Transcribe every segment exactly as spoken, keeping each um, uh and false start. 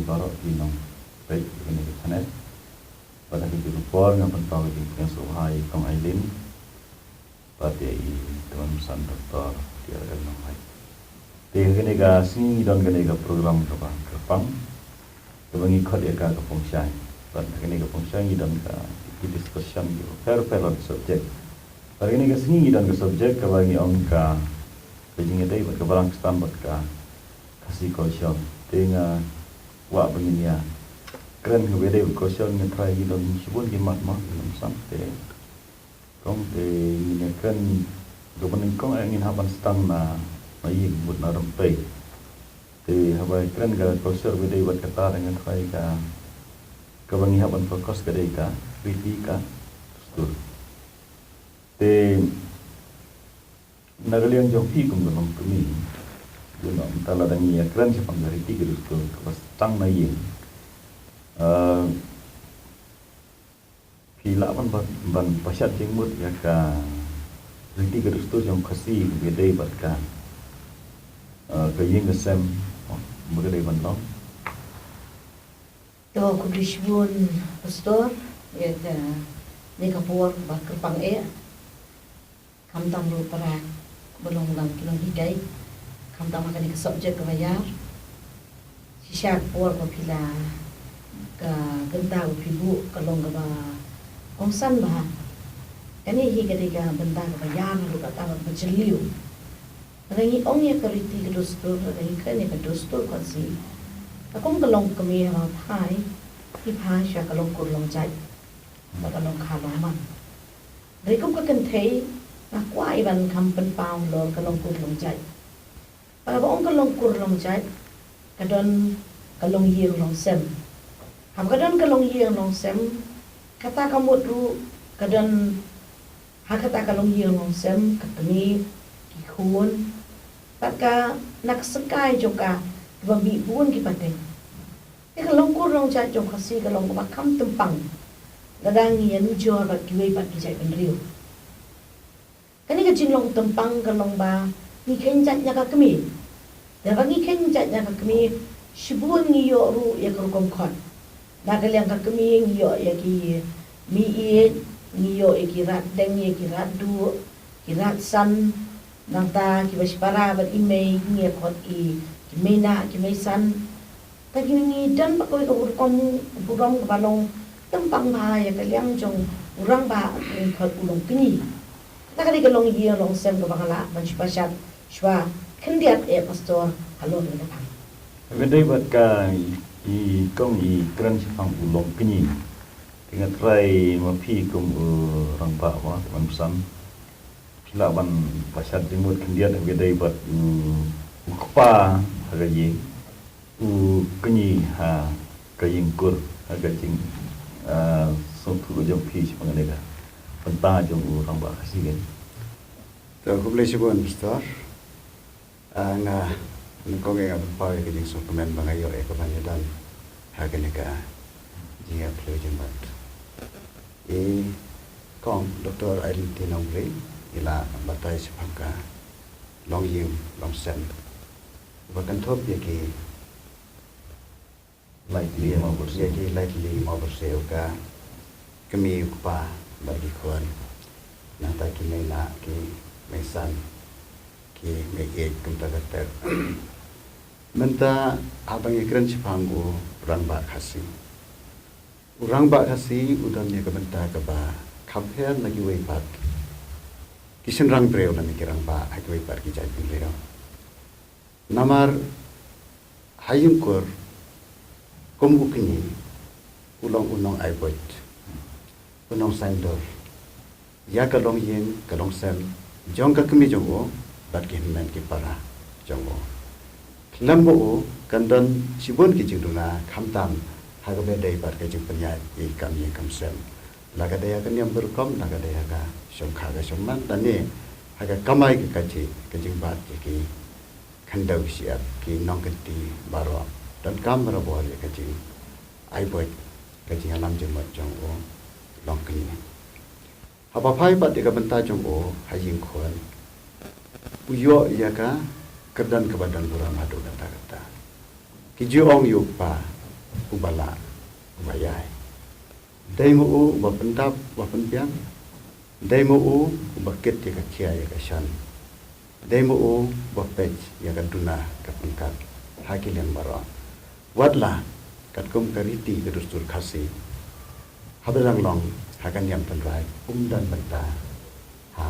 Baroh ki nongpeit ïa kane ka channel. Bad ha kane ka por nga pynpaw ka jingpynshong sngewbha ïa i Kong Aileen bad ïa i Tymmen Basan Doctor T R L Nonglait. Te ha kane ka sngi ngi don kane ka program kaba kyrpang, kaba ngi khot ïa ka ka pongshai. Bad ha kane ka pongshai ngi don ka ki discussion kiba pher pher on subject. Bad ha kane ka sngi ngi don ka subject kaba ngi ong ka, ka jingïadei bad ka Balang Khristan bad ka Khasi culture. Te nga kwah ba ngin ïa kren kaba ïadei bad culture, nga tharai ngi don shibun ki mat ma, ngam san te. Kong te ngin ïa kren kaba nyngkong, eh, ngin hap ban sdang na, na ïing mut na rympei. Te haba kren ka culture ba ïadei bad kata, te nga tharai ka, kaba ngi hap ban focus ka dei ka riti ka dustur. Te na ka liang jong phi kum ka longkmie, ïa, na mynta lada ngi ïa kren shaphang ka riti ka dustur kaba sdang na ïing, eh, phi lah ban, ban, ban pashat jingmut ïa ka riti ka dustur jong Khasi kaba ïadei bad ka, eh, ka ïing ka sem, oh, ba ka dei ban long. To, khublei shibun Pastor ïa kane ka por ba kyrpang eh. Khamtam ruh para ba long dang ki nonghikai, khamtam ha kane ka subject kaba ïar. Shisha ka por ba phi la, ka bynta ba phi buh ka long kaba kongsan bha. Kane hi ka dei ka bynta kaba ïar ruh, kata kaba jylliew. Lada ngi ong ïa ka riti ka dustur, lada ngi kren ïa ka dustur Khasi, ka kum ka longkmie haba phai, ki phai sha ka long kur long jait, ba ka long kha long man. Hynrei kum ka kynthei, nga kwah ban kham pynpaw halor ka long kur long jait. Bad haba ong ka long kur long jait, ka don ka long ïing long sem. Haba ka don ka long ïing long sem, kata ka mut ruh ka don, ha kata ka long ïing long sem, ka kmie, ki khun, bad ka na ka sengkai jong ka, kiba mih bun ki pateng. Te ka long kur long jait jong Khasi ka long kaba kham tympang lada ngi ïa nujor bad kiwei pat ki jaitbynriew. Kane ka jinglong tympang ka long ba ngi kheiñ jait na ka kmie. Te ba ngi kheiñ jait na ka kmie, shibun ngi ïoh ruh ïa ka rukom khot. Na ka liang ka kmie ngi ïoh ïa ki meiieit, ngi ïoh ïa ki rat deng, ïa ki rat duh, ki rat san, nangta kiba shipara bad i mei ngi ïa khot ki, ki mei nah, ki mei san. Te ngi don pat kawei ka rukom burom kaba long tympang bha ïa ka liang jong u rangbah, ngi khot u longkñi. Kata ka dei ka long ïing long sem kaba nga lah ban shu pashat shuwa khyndiat eh Pastor halor kane ka thang. Kaba dei bad ka i kong i kren shaphang u longkñi. Te nga trai ma phi kum u rangbah ma, man psan. Phi lah ban pashat jingmut khyndiat kaba dei bad u, u kpa ha ka ïing, u kñi ha ka ïing kur, ha ka jing, ah, sngewthuh jong phi shaphang kane ka bynta jong u rangbah Khasi kan. To, khublei shibun Pastor. Ah, nga nyngkong nga pynpaw ïa ka jingsngewkmen ba nga ïoh ïa ka ban ïa don ha kane ka jingïapyrshah jingbat. I kong Doctor Aileen T Nongri i la batai shaphang ka long ïing long sem. Ba kynthup ïa ki lai tylli mawbyrsiew. Ïa ki lai tylli mawbyrsiew, ka kmie u kpa bad ki khun. Nangta ki mei nah, ki mei san, ki meiieit, kumta ter ter. Mynta haba ngi kren shaphang u rangbah Khasi. U rangbah Khasi u don ïa ka bynta kaba kham pher na kiwei pat ki shynrang briew lane ki rangbah ha kiwei pat ki jaitbynriew. Namar ha ïing kur, kum u kñi, u long u nongai buit, u nongsaiñdur ïa ka long ïing ka long sem jong ka kmie jong u bad ki hynmen ki para jong u. Khlem ba u kan don shibun ki jingduna, khamtam ha kaba dei bad ka jingpynïaid ïa ka kam ïing kam sem. La ka dei ha ka niam ka rukom, la ka dei ha ka shongkha ka shongman, lane ha ka kamai ka kajih, ka jingbat ïa ki khyndew shyiap, ki nongkynti baroh. Donkam barabor ïa ka jingai buit, ka jingïalam jingmut jong u longkñi. Haba phai pat ïa ka bynta jong u ha ïing khun, u ïoh ïa ka kyrdan kaba don burom haduh katta katta. Ki ju ong ïa u kpa, uba lah, uba ïai. Dei ma u uba pyndap, uba pynbiang. Dei ma u uba kit ïa ka khia ïa ka shan. Dei ma u uba peit ïa ka duna ka pynkat ha ki liang baroh. Wat la katkum ka riti ka dustur Khasi, haba dang long ha ka niam tynrai, um don bynta ha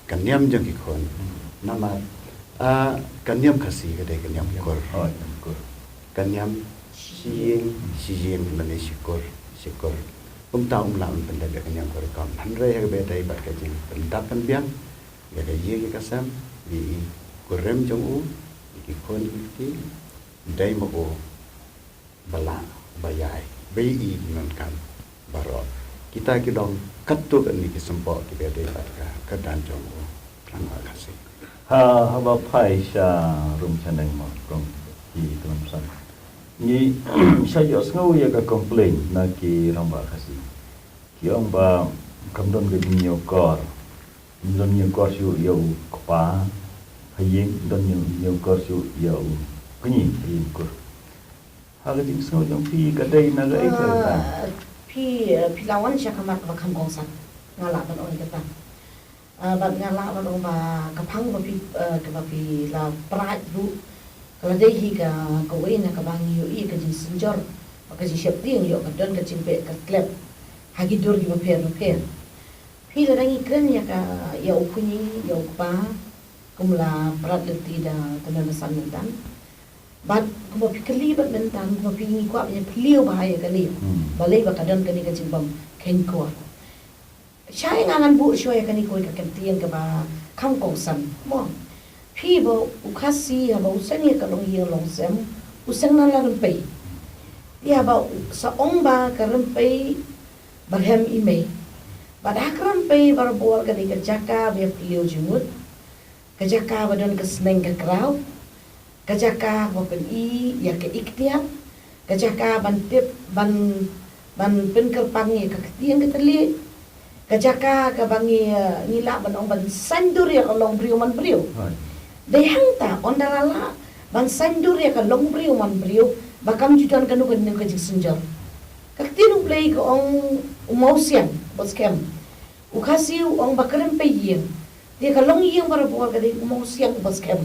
ka niam jong ki khun. Namar, ah, ka niam Khasi ka dei ka niam kur. Oh, niam kur. Ka niam shi ïing shi ïing lane shi kur shi kur. Kumta um lah ban pyndep ïa ka niam ka rukom. Hynrei ha kaba ïadei bad ka jingpyndap pynbiang ïa ka ïing ïa ka sem, ïa i kurim jong u, ïa ki khun ki kti, dei ma u ba lah, ba ïai, ba ïohi ki nongkam baroh. Kita ki long katto katne ki symboh kiba ïadei bad ka kyrdan jong u rangbah Khasi. Ha, haba phai sha rum sha neng mo, kong ki tuan san. Ngi sha ïohsngew ïa ka complain na ki rangbah Khasi. Ki ong ba kam don ka jingïakor. Ym don ñiewkor shuh ïa u kpa ha ïing, ym don ñiew, ñiewkor shuh ïa u kñi ha ïing kur. Ha ka jingsngew jong phi ka dei na kaei kata? Ah, phi, eh, phi la wan sha ka mat kaba kham kongsan. Nga lah ban ong kata. Ah, bad nga lah ban ong ba ka phang ba phi, eh, kaba phi la pyrkhat ruh ka la dei hi ka, kawei na kaba ngi ïohi ka jingsynjor bad ka jingsheptieng ïoh ka don ka jingbeh ka tlep ha ki dur kiba pher bapher. Phi lada ngi kren ïa ka, ïa u kñi, ïa u kpa, kum la prat lynti da ka nonsan mynta. Bad kumba phi kylli bad mynta, kumba phi ngi kwah ïa phi lynti ba ha ïa kane. Hmm. Balei ba ka don kane ka jingbym kheiñkor. Shai nga ngan buh shuwa ïa kane kawei ka ktien kaba kham kongsan. Mo. Phi ba u Khasi haba u seng ïa ka longïing longsem, u seng na la rympei. Ïa ba u sa ong ba ka rympei barhem i mei. Bad ha ka rympei barabor ka dei ka jaka ba ïa phylliew jingmut. Ka jaka ba don ka sneng ka kraw. Ka jaka ba pyni ïa ka iktiar. Ka jaka ban tip ban, ban pynkyrpang ïa ka ktien ka thylliej. Ka jaka kaba ngi, ngi lah ban ong ban saiñdur ïa ka longbriew manbriew. Dei hangta ynda la lah ban saiñdur ïa ka longbriew manbriew ba kam ju don kano kano ka jingsynjor. Ka ktien U Blei ka ong u mawsiang uba skhem. U Khasi u ong ba ka rympei ïing. Te ka longïing barabor ka dei u mawsiang uba skhem.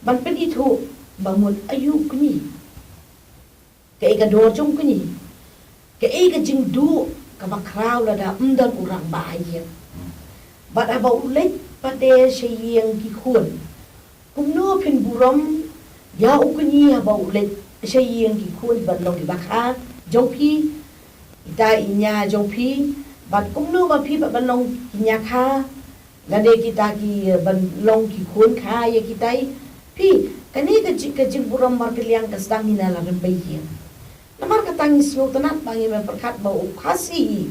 Ban pynithuh ba mut aïu u kñi. Kaei ka dor jong u kñi. Kaei ka jingduh kaba khraw lada ym don u rangbah ha ïing. Bad haba u leit pat de sha ïing ki khun. Kumno phin burom ïa u kñi haba u leit sha ïing ki khun ban long kiba kha jong phi, kita i ñia jong phi, bad kumno ba phi ban long ki ñia kha, lane kita ki, eh, ban long ki khun kha ïa kita i. Phi, kane ka ji-, ka jingburom markylliang ka sdang hi na la rympei ïing. Namar kata ngi sngewtynnat ba ngi mem pyrkhat ba u Khasi hi.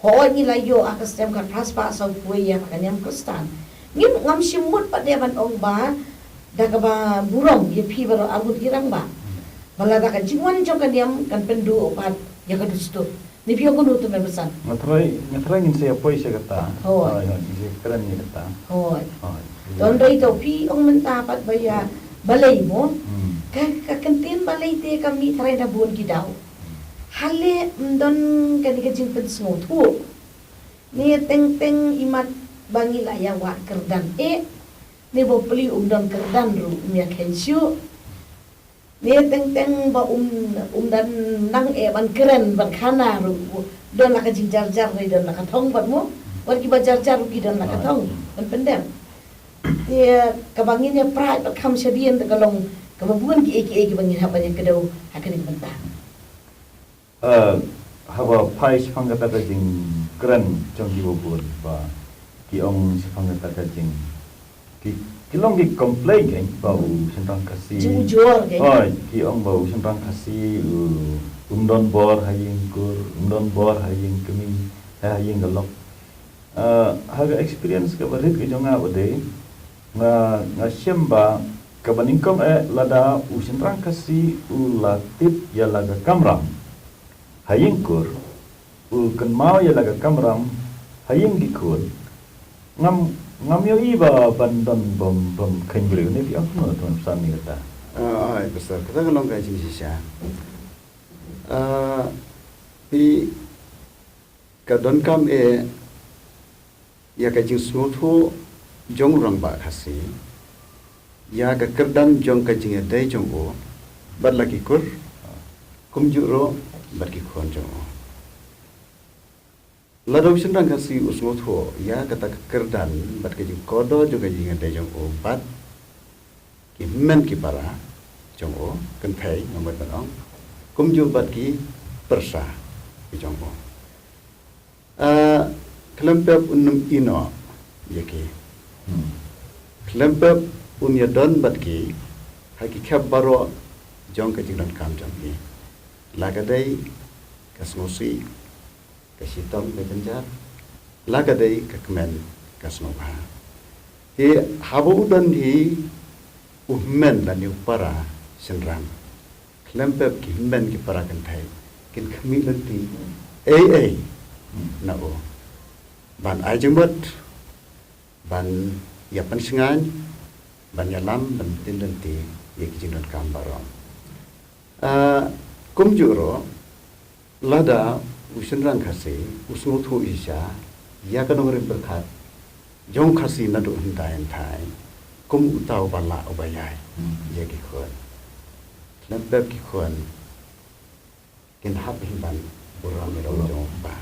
Hooid ngi la ïoh ha ka stem khatphra spah sawphew ïa ka niam Khristan. Ngim, ngam shym mut pat de ban ong ba da kaba burom ïa phi baroh arngut ki rangbah. Ba lada ka jingwan jong ka niam kan pynduh pat ïa ka dustur. Ni phi ong kumno te mem pyrsan. Nga tharai, nga tharai ngin sa ïa poi sha kata. Hooid. Hooid, ngin sa ïa kren ïa kata. Hooid. Hooid. Don dei to phi ong mynta pat ba ïa balei mo. Hmm. Ka, ka kyntien balei te ka mih tharai na bun ki daw. Hale ym don kane ka jingpynsngewthuh. Ne teng teng imat ba ngi la ïa wad kyrdan eh. Ne ba pli um don kyrdan ruh um ïa khein shuh. Ne teng teng ba um, um don nang eh ban kren ban khana ruh. Don la ka jingjarjar ne don la ka thong bad mo. Wat kiba jarjar ruh ki don la ka thong ban pyndem. Te kaba ngin ïa pride bad kham shadien te ka long kaba bun kiei kiei kiba ngin hap ban ïa kdew ha kane ka bynta. Eh, haba phai shaphang kata ka jingkren jong ki babun ba ki ong shaphang kata ka jing ki, ki long ki complain kein ba u shynrang Khasi. Jingujor kein. Hooid, ki ong ba u shynrang Khasi u um don bor ha ïing kur, um don bor ha ïing kmie, ha ïing ka lok. Ah, ha ka experience kaba rit ka jong nga ba dei, nga, nga shem ba kaba nyngkong eh lada u shynrang Khasi u la tip ïa la ka kamram ha ïing kur, u kynmaw ïa la ka kamram ha ïing ki khun. Ngam, ngam ïohi ba ban don bym, bym kheiñ briew ne phi ong kumno, Tuan Psan, ïa kata. Ah, ai, pastor, kata ka long ka jingshisha. Hi ka donkam eh ïa ka jingsngewthuh jong u rangbah Khasi ïa ka kyrdan jong ka jingïadei jong u bad la ki kur, kumjuh ruh bad ki khun jong u. Lada u shynrang Khasi u sngewthuh ïa kata ka kyrdan bad ka jingkordor jong ka jingïadei jong u bad ki hynmen ki para jong u, kynthei, nga mut ban ong, kumjuh bad ki pyrsa ki jong u. Ah, khlem pep un nym ïehnoh ïa ki. Hmm. Khlem pep un ïadon bad ki ha ki khep baroh jong ka jingdonkam jong ki. La ka dei ka sngewsih, ka shitom, ka jynjar, la ka dei ka kmen, ka sngewbha. Te haba u don hi u hynmen lane u para shynrang, khlem pep ki hynmen ki para kynthei kin khmih lynti ei ei na u ban ai jingmut, ban ïa pynshngaiñ, ban ïalam, ban pynlynti ïa ki jingdonkam baroh. Ah, kumjuh ruh, lada u shynrang Khasi u sngewthuh shisha ïa ka nongrim pyrkhat jong Khasi naduh hyndai hyndai, kum uta uba lah uba ïai ïa ki khun, khlem pep ki khun kin hap hi ban burom ïa u jong u kpa.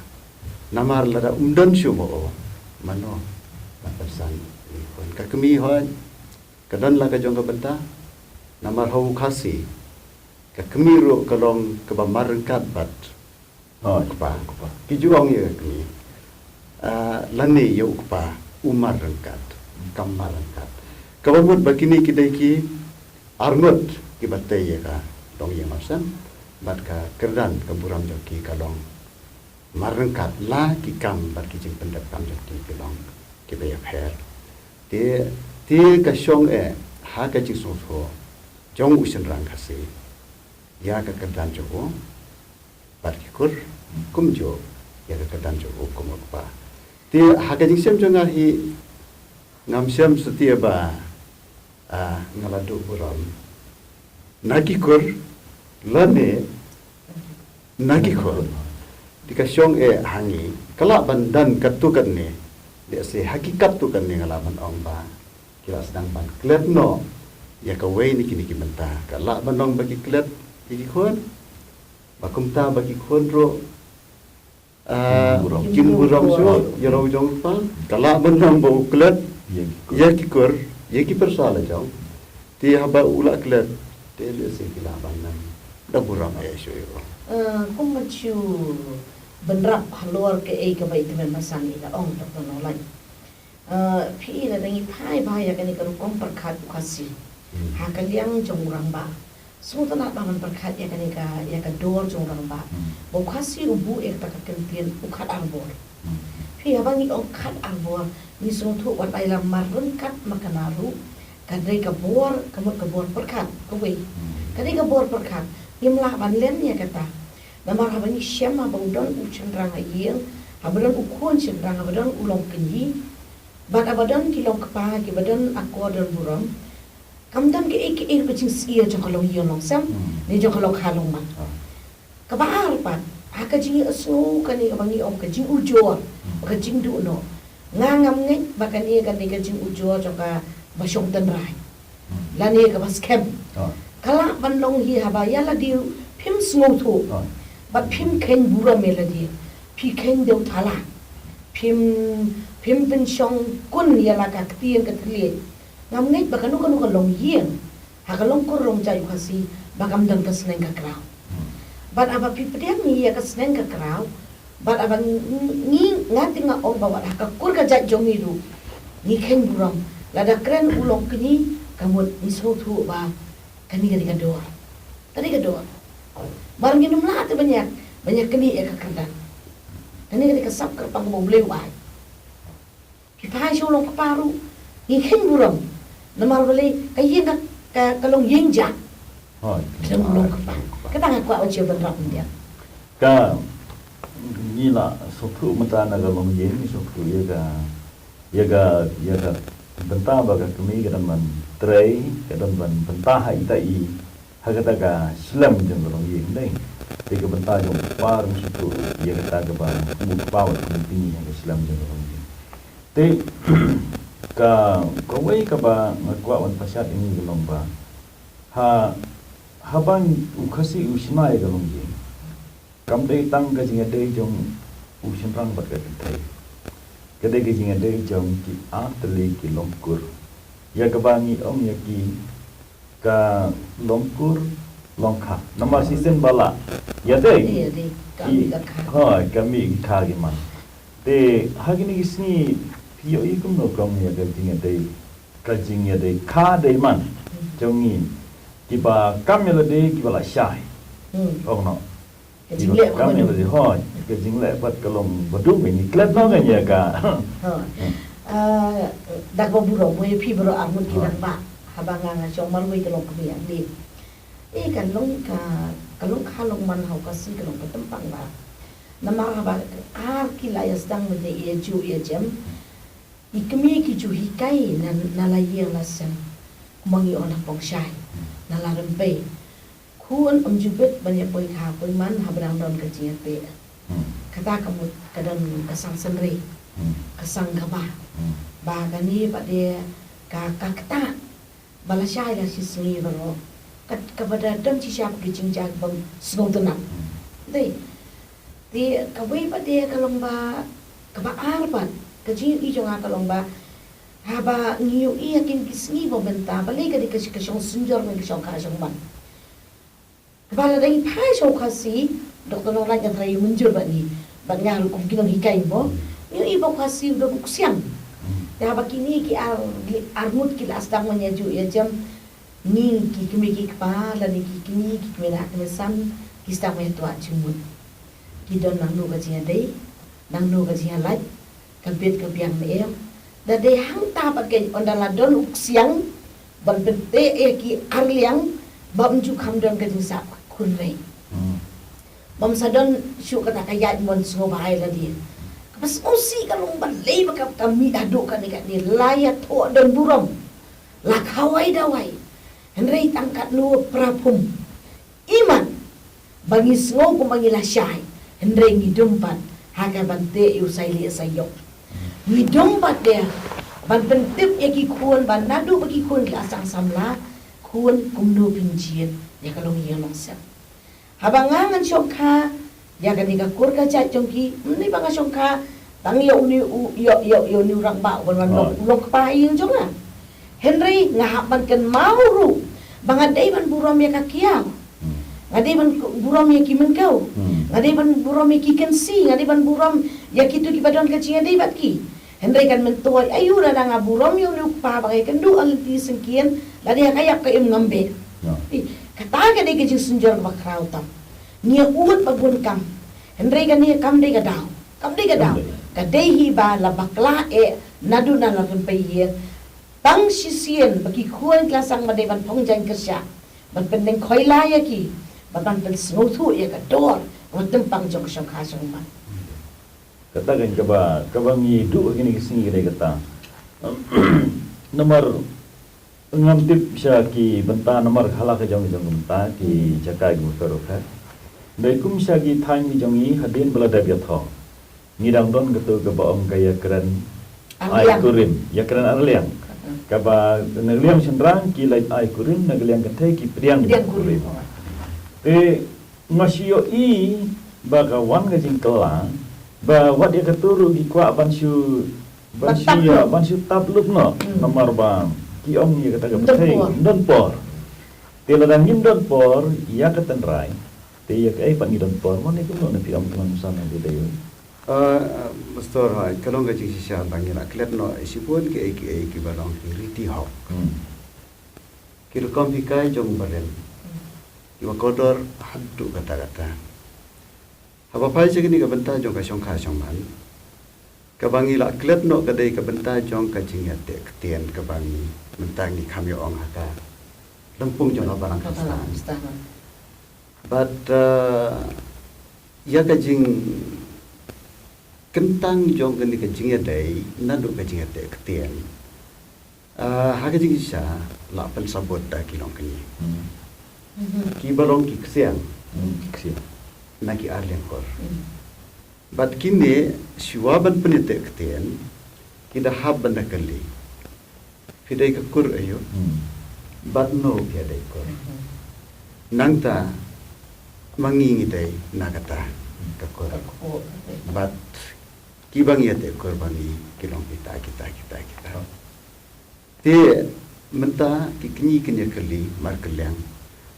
Namar lada um don shuh mo, mano ban pynsan ïa ki khun? Ka kmie hooid ka don la ka jong ka bynta. Namar ha u Khasi ka kmie ruh ka long kaba mar ryngkat bad u kpa. Ki ju ong ïa ka kmie, ah, lane ïa u kpa u mar ryngkat, kam mar ryngkat. Kaba mut ba kine ki dei ki arngut kiba tei ïa ka longïing longsan bad ka kyrdan ka burom jong ki ka long mar ryngkat, la ki kam bad ki jingpyndep kam jong ki ki long kiba ïapher. Te, te ka shong eh ha ka jingsngewthuh jong u shynrang Khasi ïa ka kyrdan jong u bad ki kur, kumjuh ïa ka kyrdan jong u kum u kpa. Te ha ka jingshem jong nga hi, ngam shem satia ba, ah, nga la duh burom na ki kur lane na ki khun. Te ka shong eh ha ngi, ka lah ban don katto katne, lehse ha ki katto katne nga lah ban ong ba ki la sdang ban klet noh ïa kawei na kine ki bynta. Ka lah ban ong ba ki klet ïa ki khun, ba kumta ba ki khun ruh, ah, kin burom shuh ïa la u jong u kpa. Ka lah ban ong ba u klet ïa ki kur, ïa ki pyrsa la jong. Te haba u la klet, te lehse ki lah ban ym da burom eh shuh ïa u. Eh, kum ma shu bynrap halor kaei kaba i tymmen basan i la ong, Doctor Nonglait. Eh, phi i, lada ngi phai bha ïa kane ka rukom pyrkhat u Khasi ha ka liang jong u rangbah, sngewtynnat bha ban pyrkhat ïa kane ka, ïa ka dor jong u rangbah. Ba u Khasi u buh ïa kata ka kyntien u khat ar bor. Phi, haba ngi ong khat ar bor, ngi sngewthuh wat ai la mar ryngkat ma kane ruh ka dei ka bor, ka mut ka bor pyrkhat kawei. Ka dei ka bor pyrkhat, ngim lah ban len ïa kata. Namar haba ngi shem, haba u don u shynrang ha ïing, haba don u khun shynrang, haba don u longkñi, bad haba don ki longkpa kiba don akor don burom, kam don kaei kaei ka jingsyier jong ka longïing longsem ne jong ka longkha longmat. Kaba ar pat, ha ka jingïasngew kane kaba ngi ong ka jingujor bad ka jingduh noh, nga ngam ngeit ba kane, kane ka jingujor jong kaba shong tynrai lane kaba skhem ka lah ban long hi haba ïa lade phim sngewthuh bad phim kheiñ burom ïa lade, phi kheiñ dewthala, phim, phim pynshong kun ïa la ka ktien ka thylliej. Ngam ngeit ba kano kano ka longïing ha ka longkur longjait u Khasi ba kam don ka sneng ka kraw. Bad haba phi pdiang ïa ka sneng ka kraw, bad haba ngi, ngi, nga te nga ong ba wat ha ka kur ka jait jong ngi ruh ngi kheiñ burom. Lada kren u longkñi, ka mut ngi sngewthuh ba kane ka dei ka dor, ka dei ka dor. Namar ngin ym lah te ban ïa, ban ïa knieh ïa ka kyrdan. Kane ka dei ka sap kyrpang ba U Blei u ai. Phi phai sha u longkpa ruh ngi kheiñ burom, namar balei, ka ïing ka, ka, ka long ïing jait. Hooid. Ka long u longkpa. Kata nga kwah ban shu bynrap mynta. Ka, ngi la sngewthuh mynta na ka longïing, ngi sngewthuh ïa ka, ïa ka, ïa ka bynta ba ka kmie ka don ban trei, ka don ban bynta ha ita i, ha kata ka slem jong ka longïing, dei. Te ka bynta jong u kpa ruh shu tuh ïa kata kaba kum u kpa wat kum u kñi ha ka shlem jong ka longïing. Te ka kawei kaba nga kwah wan pynshad ïa ngi ka long ba ha haba u Khasi u shna ïa ka longïing, kam dei tang ka jingïadei jong u shynrang bad ka kynthei. Ka dei ka jingïadei jong ki artylli ki longkur. Ïa kaba ngi ong ïa ki ka longkur longkha. Namar shisien ba la ïadei. Ïadei, ka mih ka kha. Hooid, ka mih ka kha ki man. Te ha kine ki sngi phi ïohi kumno kum ïa ka jingïadei, ka jingïadei kha dei man jong ngi kiba kam ïa lade kiba la shai. Hmm. Ong noh. Ka jingleh kam ïa lade, hooid, ka jingleh pat ka long ba dum ngi klet noh kan ïa ka. Hooid. Ah, da kaba burom mo ïa phi baroh arngut ki rangbah. Haba nga nga shong marwei ka long kmie ang di. Eh, ka long ka, ka long kha long man ha u Khasi ka long ka tympang ba. Namar haba ar ki la ïa sdang mynta ïa ju ïa jem. I kmie ki ju hikai na, na la ïing la sem. Kumba ngi ong na pong shai, na la rympei. Khun ym ju bit ban ïa poi kha poi man haba dang don ka jingïateh. Hmm. Kata ka mut ka don ka sang sngewsih. Hmm. Ka sang kaba. Hmm. Ba kane pat de ka, ka kata ba la shai la shi sngi baroh. Ka, kaba da don shisha ka jingjia bym sngewtynnat. Hmm. Dei. Te kawei pat de ka long ba, kaba ar pat, ka jingïohi jong nga ka long ba, haba ngi ïohi ha kine ki sngi ba mynta, balei ka dei ka, ka shong synjor ngan ka shong kha shong man. Kaba la dang phai sha u Khasi, Doktor Nonglait nga tharai mynjur bad ngi, bad nga ruh kum ki nonghikai mo. Ngi ïohi ba u Khasi u don u ksiang. Te haba kine ki ar, ki arngut ki la sdang ban ïa ju ïa jem, ngi ki kmie ki kpa, lane ki kñi, ki kmie nah kmie san, ki sdang ban ïa tuah jingmut. Ki don nangno ka jingïadei, nangno ka jingïalait, ka bit ka biang ne em. Da dei hangta pat keiñ ynda la don u ksiang ban pynteh ïa ki arliang, ba ym ju kham don ka jingsah khun rei. Hmm. Bym sa don shuh kata ka ïaid mon sngewbha ïa lade. Kaba sngewsih ka long balei ba ka, ka mih haduh kane kane la ïathoh don burom. La khawai dawai. Hynrei tang katno pra phum. Imat ba ngi sngew kumba ngi la shai, hynrei ngi dum pat ha ka ban teh ïa u sailie saiok. Ngi dum pat de ban pyntip ïa ki khun ba naduh ba ki khun ki la sdang samla, khun kumno phin jied ïa ka longïing longsem. Haba nga ngan shongkha ïa kane ka kur ka jait jong ki, ym dei ba nga shongkha tang ïa une u, ïa, ïa, ïa une u rangbah uban wan long, long kpa ha ïing jong nga. Hynrei nga hap ban kynmaw ruh ba nga dei ban burom ïa ka kiaw. Hmm. Nga dei ban burom ïa ki mynkhew. Hmm. Nga dei ban burom ïa ki kynsi, nga dei ban burom ïa kito kiba don ka jingïadei bad ki. Hynrei kan myntoi, aïu lada nga burom ïa une u kpa ba nga ïakynduh ha lynti syngkien, lada ha ka ïap ka im ngam beh. Ïa. Ih, kata ka dei ka jingsynjor kaba khraw tam. Ngi ïa ud ba bun kam. Hynrei kane kam dei ka daw. Kam dei ka daw. Kam dei. Ka dei hi ba la bakla eh naduh na la rympei ïing. Tang shisien ba ki khun ki la sdang ban dei ban phong jaiñ kyrshan, ban pyndenkhoi la ïa ki, ban, ban pynsngewthuh ïa ka dor kaba tympang jong ka shongkha shongman. Kata kan kaba, kaba ngi duh ha kine ki sngi ka dei kata. Namar ngam tip sha ki bynta namar ha la ka jong ka jong ka bynta ki jaka kiba pher bapher. Hynrei kum sha ki thaiñ ki jong ngi hadien ba la dep ïathoh, ngi dang don kato kaba ong ka ïakren ai kurim, ïakren arliang. Kaba na ka liang shynrang ki leit ai kurim, na ka liang kynthei ki pdiang kurim. Te nga shu ïohi ba ka wan ka jingkylla, ba wat ïa kato ruh ki kwah ban shu, ban shu ïa, ban shu tap lut noh. Hmm. Namar ba ki ong ïa kata ka pyrthei ym don por. Te lada ngim don por ïa ka tynrai, te ïa kaei pat ngi don por? Mane kumno na phi ong kumno san na phi dei. Ah, Pastor, ha ka long ka jingshisha ba ngi la klet noh shibun kiei kiei kiba long ki riti hok. Hmm. Ki rukom hikai jong u barim kiba kordor haduh katta katta. Haba phai sha kane ka bynta jong ka shongkha shongman, kaba ngi la klet noh ka dei ka bynta jong ka jingïateh ktien kaba ngi mynta ngi kham ïa ong ha ka lympung jong ka balang Khristan. Bad, uh, ïa ka jingkyntang jong kane ka jingïadei naduh ka jingïateh ktien. Ah, ha ka jingshisha la pynsabut da ki longkmie. Hmm. Kiba long ki ksiang. Hmm, ki ksiang. na ki ar liang kur. Bad kine shuwa ban pynïateh ktien, ki da hap ban da kylli. Phi dei ka kur aïu? Bad no phi dei kur? Nangta ma ngi ngi dei na kata ka kur. Bad kiba ngi ïateh kur ba ngi ki long kita, kita, kita, kita. Te mynta ki kñi kñi kylli markylliang,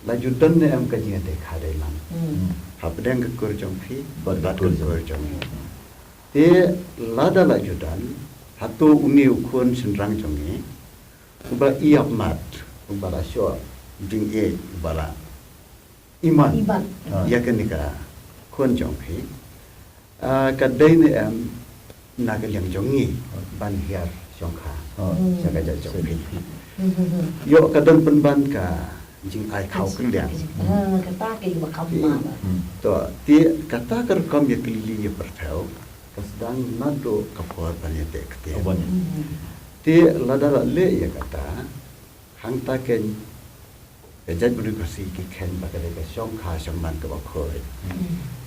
la ju don ne em ka jingïadei kha dei lang hapdeng ka kur jong phi bad ka kur jong ngi. Te lada la ju don, hato une u khun shynrang jong ngi uba ïap mat, uba la shoh jingïeit, uba la iman ïa kane ka khun jong phi, ka dei ne em na ka liang jong ngi ban hiar shongkha sha ka jait jong phi? Ïoh ka don pynban ka jingai khaw kylliang. Kata ka ïa ka ma. To, te kata ka rukom ïa kylli ïa pyrthew ka sdang naduh ka por ban ïateh ktien. Te lada la leh ïa kata, hangta keiñ ka jaitbynriew Khasi ki kheiñ ba ka dei ka shongkha shongman kaba khuid,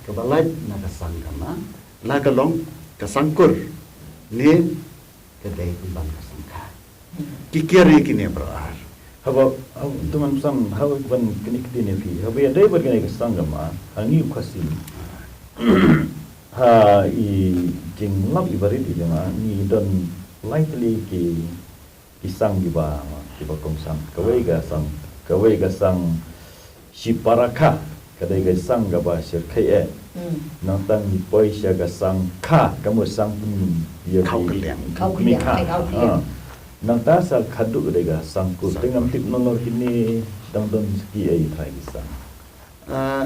kaba lait na ka sang ka ma, la ka long ka sangkur ne ka dei pynban ka sangkha. Ki kiar ïa kine baroh ar. Haba, haba, tu ngan pynsan, haba ban kane ka ktien ïa phi, haba ïadei bad kane ka sang ka ma, ha ngi u Khasi, ha i jinglap iba rit i jong nga, ngi don lai tylli ki ki sang kiba, kiba kongsan. Kawei ka sang, kawei ka sang Shiparakha, ka dei ka sang kaba shyrkhei eh. Nangta ngi poi sha ka sang kha, ka mut sang pynïa khaw kylliang. Khaw kylliang, khaw kylliang. Nangta sa khadduh ka dei ka sangkur. Te ngam tip nalor kine dang don ki ei trai ki sang. Ah,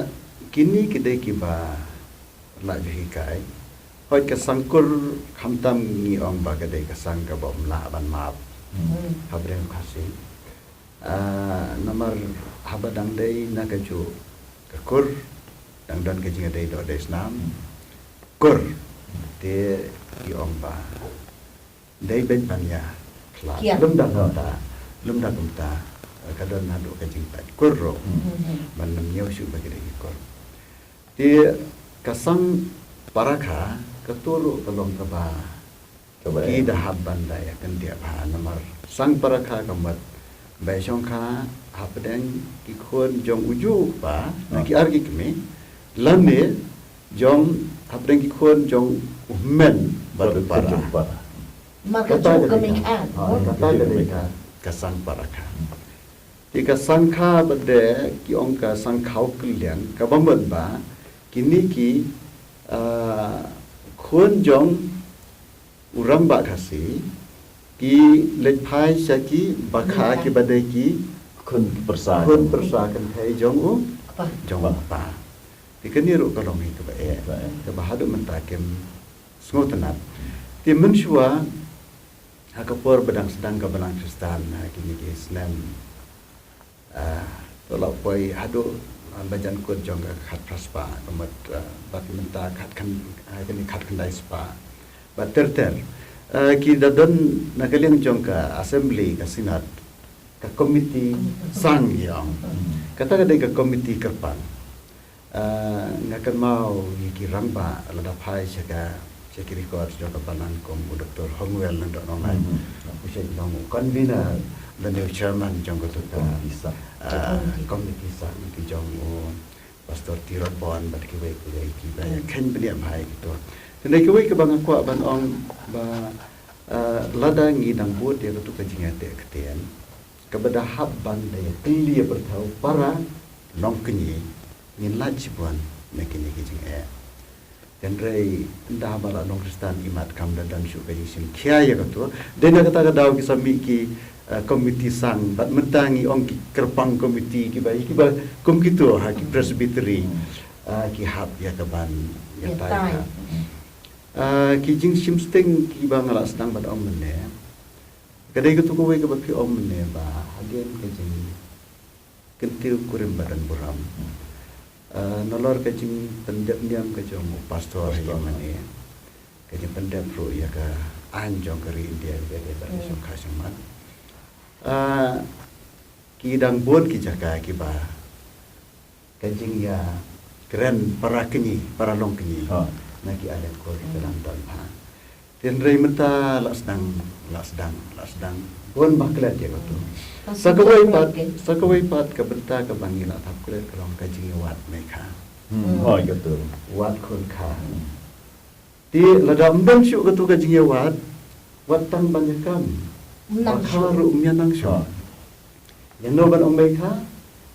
kine ki dei kiba lah ju hikai. Hooid ka sangkur khamtam ngi ong ba ka dei ka sang kaba ym lah ban map hapdeng Khasi. Ah, namar haba dang dei na kajuh ka kur, dang don ka jingïadei doh dei snam. Kur. Te ki ong ba dei beit ban ïa khlad. Lymda kumta, lymda kumta, eh, ka don naduh ka jingpait kur ruh. Ban nym ñiew shuh ba ki dei ki kur. Te ka sang Parakha, kato ruh ka long kaba ki da hap ban da ïa kyndiah bha namar sang Parakha ka mut ba ïa shongkha hapdeng ki khun jong uju u kpa na ki ar ki kmie, lane jong hapdeng ki khun jong u hynmen bad u para. Namar ka juh ka mei kha. Kata ka dei ka, ka sang Parakha. Te ka sang kha ba dei ki ong ka sang khaw kylliang, kaba mut ba kine ki, ah, khun jong u rangbah Khasi ki leit phai sha ki bakha kiba dei ki khun pyrsa, khun pyrsa kynthei jong u, jong u kpa. Te kane ruh ka long hi kaba eh, kaba haduh mynta kim sngewtynnat. Te mynshuwa ha ka por ba dang sdang ka Balang Khristan, ha kine ki snem, ah, to la poi haduh, ah, ba jan kut jong ka khatphra spah, ka mut, ah, bad mynta khat khan, ah, kane khatkhyndai spah. Bad ter ter, ah, ki da don na ka liang jong ka assembly, ka synod, ka komiti sang ïa ong. Kata ka dei ka komiti kyrpang. Ah, nga kynmaw ïa ki rangbah lada phai sha ka, sha ki record jong ka balang kum u Doktor Hongwell Lyngdoh Nonglait. U shait long u convener lane u chairman jong kato ka, ah, committee sang, ki jong u Pastor Tirot Bond bad kiwei kiwei kiba ïa kheiñ bniah bha ïa kito. Tang dei kawei kaba nga kwah ban ong ba, ah, lada ngi dang bud ïa kato ka jingïateh ktien kaba da hap ban da ïa kylli ïa pyrthew para nongkñi, ngin lait shibun na kine ki jingeh. Hynrei ynda ba la long Khristan imat kam da don shuh ka jingshim khia ïa kato. Dei na kata ka daw ki sa mih ki, eh, komiti sang bad mynta ngi ong ki kyrpang komiti kiba, kiba kum kito ha ki presbytery, eh, ki hap ïa ka ban ïatai ka. Eh, ki jingshim sting kiba nga la sdang ban ong mynne. Ka dei kato kawei kaba phi ong mynne ba hadien ka jing kyntiew kurim ba don burom. Ah, nalor ka jingpyndep niam ka jong u pastor ha ïing mane, ka jingpyndep ruh ïa ka aiñ jong ka ri India kaba ïadei bad ka shongkha shongman. Ah, ki dang bun ki jaka kiba ka jingïa kren para kñi, para long kñi. Ha. Na ki aliang kur ki dang don bha. Hynrei mynta la sdang, la sdang, la sdang. Bun ba klet ïa katu. Sa kawei pat, sa kawei pat ka bynta kaba ngi la thap klet ka long ka jingïawad meikha. Hmm, hoi katu. Wad khun kha. Te lada ym don shuh katu ka jingïawad, wat tang ban ïakam. Ym nang shuh. Ba kha ruh ym ïa nang shuh. Ha. Ïa no ban ong meikha,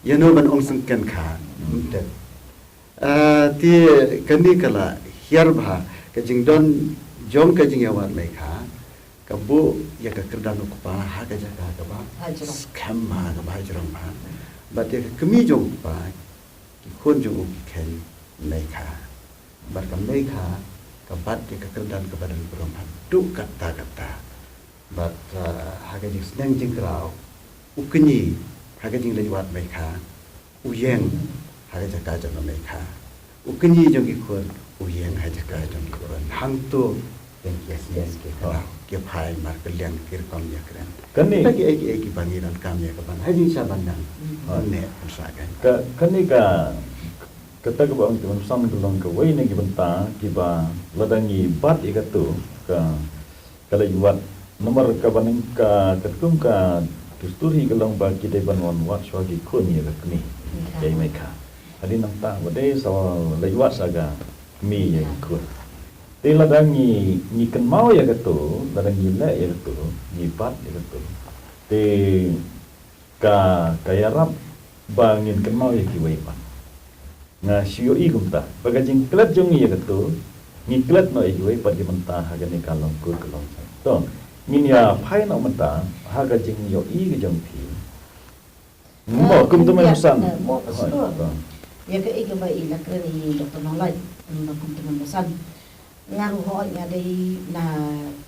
ïa no ban ong syngken kha. Hmm. Ym tip. Ah, te kane ka la hiar bha ka jingdon jong ka jingïawad meikha, ka buh ïa ka kyrdan u kpa ha ka jaka kaba skhem bha, kaba jrong bha. Bad ïa ka kmie jong u kpa, ki khun jong u ki kheiñ meikha. Bad ka meikha ka bat ïa ka kyrdan kaba don burom haduh katta katta. Bad, ah, ha ka jingsneng jingkraw, u kñi ha ka jingleit wad meikha, u ïeng ha ka jaka jong ka meikha. U kñi jong ki khun u ïeng ha ka jaka jong ki khun. Hangto ïeng ki ïasneng ki ïakraw, ki ïaphai markylliang, ki rukom ïakren. Kane, kita kiei kiei kiba ngi donkam ïa ka ban ha jingshisha ban nang. Hmm. Ban neh ban sah kan. Ka, kane ka, kata kaba ong Tymmen Basan ka long kawei na ki bynta kiba lada ngi bat ïa katu ka, ka leit wad. Namar kaba nyngkong, ka katkum ka dustur hi ka long ba ki dei ban wan wad shuwa ki khun ïa ka kmie, ïa i meikha. Hadien nangta ba dei sa leit wad sa ka kmie ïa ki khun. Te lada ngi, ngi kynmaw ïa katu, lada ngi leh ïa katu, ngi bat ïa katu, te ka, ka ïarap ba ngin kynmaw ïa kiwei pat. Nga shu ïohi kumta ba ka jingklet jong ngi ïa katu, ngi klet noh ïa kiwei pat ki bynta ha kane ka long kur ka long saiñ. To, ngin ïa phai noh mynta ha ka jingïohi ka jong phi. Mo, kum Tymmen Basan. Mo, ka sdang ïa kaei kaba i la kren i Doctor Nonglait, kum Tymmen Basan. Nga ruh hooid nga dei na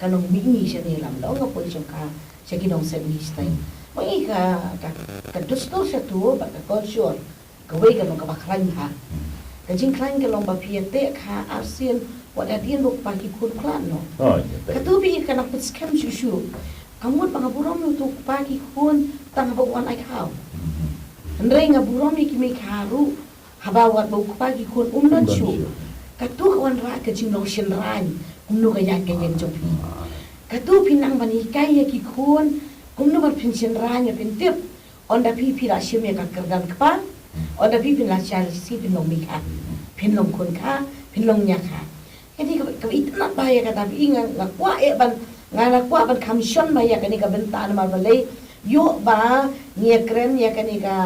ka nongmihni shane, lam dang nga poi sha ka, sha ki nongset ni stai. Hmm. Ba ngi ka, ka, ka dustur shatu bad ka culture kawei ka long kaba khlaiñ bha. Hmm. Ka jingkhlaiñ ka long ba phi ïateh kha arsien wat hadien ba u kpa ki khun khlad noh. Oh, ïateh. Katu phi ka nang pynskhem shuh shuh. Ka mut ba nga burom ïa utu u kpa ki khun tang haba u wan ai khaw. Hmm. Hynrei nga burom ïa ki meikha ruh haba wat ba u kpa ki khun um don shuh. Katu ka wanrah ka jinglong shynraiñ kumno ka ïaid ka ïeng jong phi. Katu phi nang ban hikai ïa ki khun kumno ban pynshynraiñ, ban pyntip. Ynda phi, phi la shim ïa ka kyrdan kpa, ynda phi, phin la shah lynti, phin long meikha, phin long khun kha, phin long ñiakha. Kane kaba, kaba itynnad bha ïa kata phi, nga, nga kwah eh ban, nga la kwah ban kham shon bha ïa kane ka bynta namar balei ïoh ba ngi ïakren ïa kane ka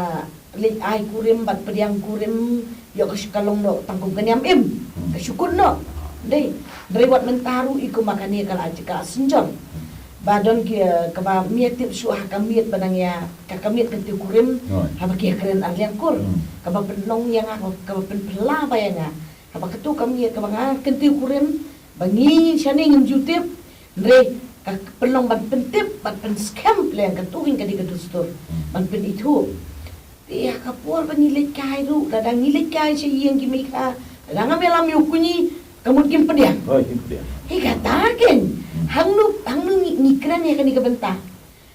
leit ai kurim bad pdiang kurim, ïoh ka shu ka long noh tang kum ka niam im. Hmm. Ka shu kut noh. Dei, dei wat mynta ruh i kum ma kane ka la, ka la synjor. Ba don ki, eh, kaba ym ïatip shuh ha ka miet ba nang ïa, ka, ka miet kyntiew kurim. Haba ki ïakren ar liang kur. Hmm. Kaba pynlong ïa nga, kaba, kaba pynphylla bha ïa nga. Haba katu ka miet kaba nga kyntiew kurim, ba ngi shane ngim ju tip, hynrei ka pynlong ban pyntip, ban pynskhem, leh katu hi ka dei ka dustur, ban pynithuh. Te ha ka por ba ngi leit kai ruh, lada ngi leit kai sha ïing ki meikha, lada ngam ïalam ïa u kñi, ka mut kim pdiang. Oh, kim pdiang. Hi kata kein, hangno, hangno ngi, ngi kren ïa kane ka bynta.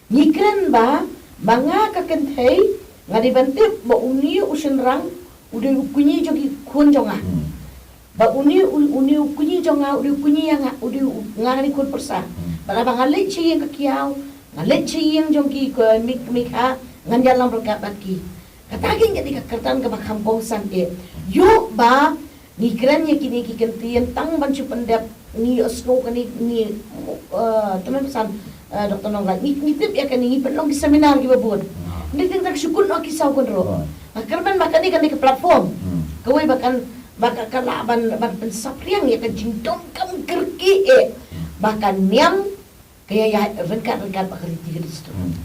Ngi kren ba, ba nga ka kynthei, nga dei ban tip ba une u shynrang u dei u kñi jong ki khun jong nga. Hmm. Ba une u, une u kñi jong nga, u dei u kñi ïa nga, u dei u, nga ka dei khun pyrsa. Hmm. Ba lada ba nga leit sha ïing ka kiaw, nga leit sha ïing jong ki, ki mei, meikha, ngan ïalam ryngkat bad ki. Kata kein ka dei ka kyrdan kaba kham kongsan eh. Ïoh ba ngi kren ïa kine ki kyntien tang ban shu pyndep, ngi ïohsngew kane, ngi, eh, Tymmen Basan, eh, Doctor Nonglait, ngi, ngi tip ïa kane, ngi pynlong ki seminar kiba bun. Ah. Ngi tip tang shu kut noh ki saw kynroh. Ah. Nga kyrmen ba kane, kane ka platform. Hmm. Kawei ba kan, ba ka, ka lah ban, ban pynsaphriang ïa ka jingdonkam kyrkieh eh. Hmm. Ba ka niam ka ïa ïaid ryngkat ryngkat bad ka riti ka dustur. Hmm.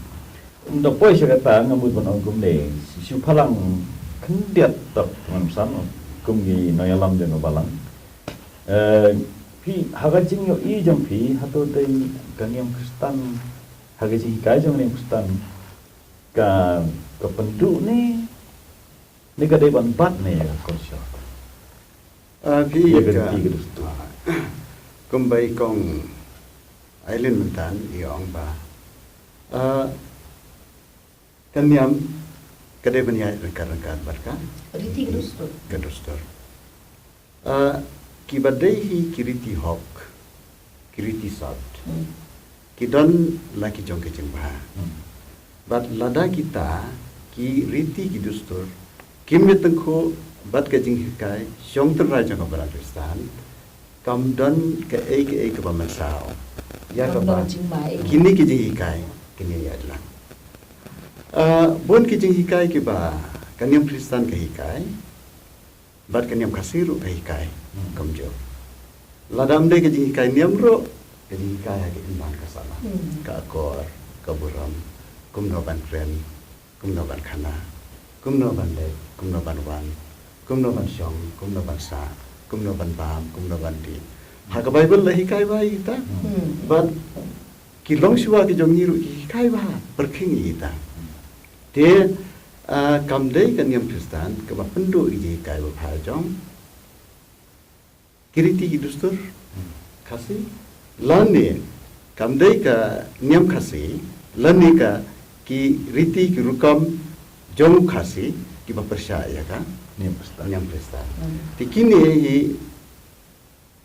Ynda poi sha kata nga mut ban ong kumne, shu phalang khyndiat tap Tymmen Basan kum ki nongïalam jong ka balang. Eh, phi ha ka jingïohi jong phi, hato dei ka niam Khristan, ha ka jinghikai jong ka niam Khristan, ka, ka pynduh ne, ne ka dei ban bat ne ka culture? Ah, phi ïa ka, ka riti ka dustur. Ah, kumba i kong Aileen mynta i ong ba, ah, ka niam ka dei ban ïaid ryngkat ryngkat bad ka riti ka dustur. Ka dustur. Ah, kiba dei hi ki riti hok, ki riti sot, ki don la ki jong ka jingbha. Bad lada kita ki riti ki dustur kim ïatyngkhuh bad ka jinghikai shong tynrai jong ka balang Khristan, kam don kaei kaei kaba mynsaw ïa kaba kine ki jinghikai kin ïaid lang. Ah, bun ki jinghikai kiba ka niam Khristan ka hikai bad ka niam Khasi ruh ka hikai kumjuh. Lada ym dei ka jinghikai niam ruh, ka jinghikai ha ka imlang ka sahlang, ka akor, ka burom, kumno ban kren, kumno ban khana, kumno ban leit, kumno ban wan, kumno ban shong, kumno ban sah, kumno ban bam, kumno ban dih. Ha ka Baibl la hikai bha ïa kita. Bad ki longshuwa ki jong ngi ruh ki hikai bha pyrkhing ïa kita. Te, ah, kam dei ka niam Khristan kaba pynduh ïa ki jinghikai babha jong ki riti ki dustur Khasi, lane kam dei ka niam Khasi lane ka ki riti ki rukom jong Khasi kiba pyrshah ïa ka niam Khristan. Te kine hi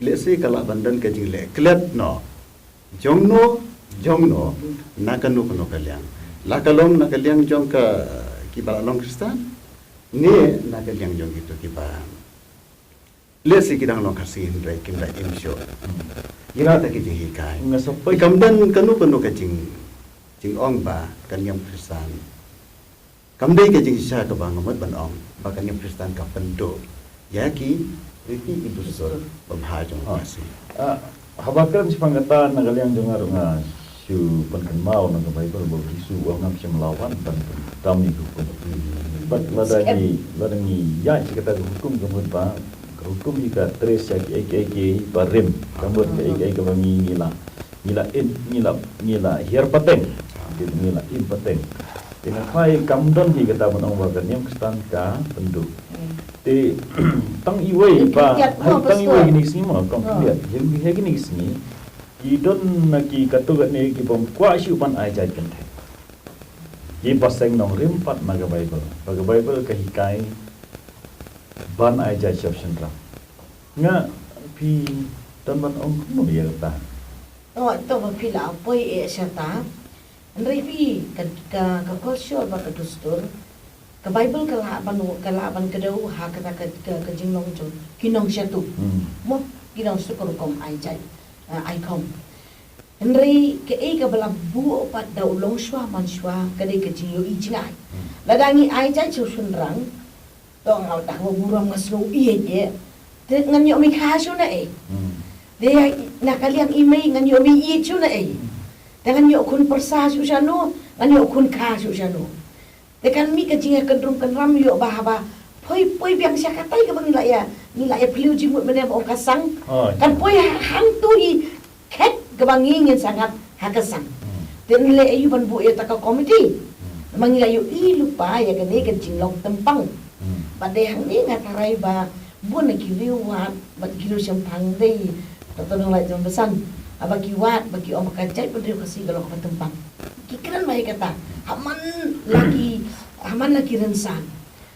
lehse ka lah ban don ka jingleh klet noh jongno jongno na kano kano ka liang. La ka long na ka liang jong ka kiba la long Khristan ne na ka liang jong kito kiba lehse ki dang long Khasi hynrei kim da im shuh ïa kata ka jinghikai. Nga sa poi kam don kano kano ka jing jingong ba ka niam Khristan kam dei ka jingshisha kaba nga mut ban ong ba ka niam Khristan ka pynduh ïa ki riti ki dustur babha jong ka Khasi. Ah, haba kren shaphang kata na ka liang jong nga ruh nga shu pynkynmaw na ka Baibl ba u Jisu u ong ngam shym la wan ban pyndam ïa ki hukum. Bad lada ngi, lada ngi ïaid sha kata ka hukum ka mut ba ka hukum hi ka trace ïa kiei kiei kiei ba rim, ka mut kiei kiei kaba ngi, ngi la ngi la im, ngi la, ngi la hiar pateng. Ngi la im pateng. Te nga tharai kam don hi kata ban ong ba ka niam Khristan ka pynduh. Te tang iwei ba, tang iwei kine ki sngi mo, kong khyndiat. Ïa kine ki sngi ki don na ki katto katne ki bym kwah shuh ban ai jait kynthei. Ki ba seng nongrim pat na ka Baibl. Ba ka Baibl ka hikai ban ai jait sha u shynrang. Nga phi don ban ong kumno ïa kata? Oh, to ba phi la poi eh shata. Hynrei phi ka, ka, ka culture ba ka dustur. Ka Baibl ka lah ban, ka lah ban kdew ha kata ka, ka, ka jinglong jong ki nongshatu. Mo ki nongshatu ka rukom ai jait, ah, ai khong. Hynrei kaei kaba la buh pat da u longshuwa manshuwa ka dei ka jingïohi jingai. Lada ngi ai jait sha u shynrang, to nga da nga burom nga sngew ïeit ïa. Te ngan ïoh mih kha shuh na ei. Te na ka liang i mei ngan ïoh mih ïeit shuh na ei. Te ngan ïoh khun pyrsa shuh shano, ngan ïoh khun kha shuh shano. Te kan mih ka jingïakynrum kynram ïoh ba haba poi poi biang sha katai kaba ngi la ïa, ngi la ïa phylliew jingmut mynne ba ong ka sang. Kan poi hangtu hi khet kaba ngi ngin sa ngat ha ka sang. Te ngi leh aïu ban buh ïa ta ka komiti. Namar ngi la ïohi lypa ïa kane ka jinglong tympang. Bad dei hangne nga tharai ba bun na ki riew wad bad ki riew shemphang dei. Doctor Nonglait Jongbasan. Haba ki wad ba ki ong ba ka jaitbynriew Khasi ka long kaba tympang. Ki kren ba ïa kata. Ha man la ki, ha man la ki rynsan.